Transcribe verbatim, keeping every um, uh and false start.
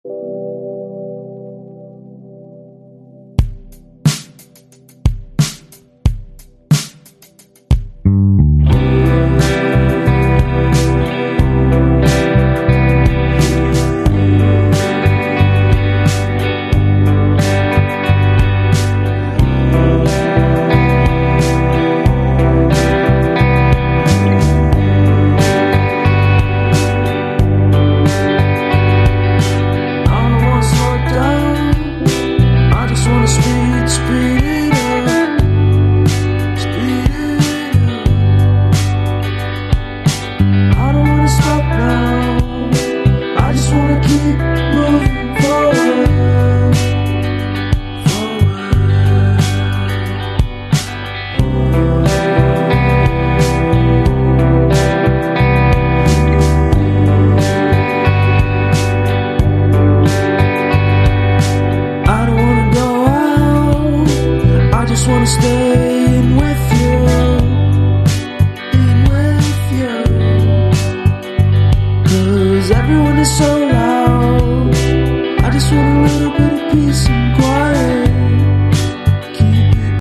I don't wanna slow down. I just wanna speed, speed it up. Speed it up. I don't wanna stop now. I just wanna keep moving forward. Forward. I don't wanna go out. I just wanna stay.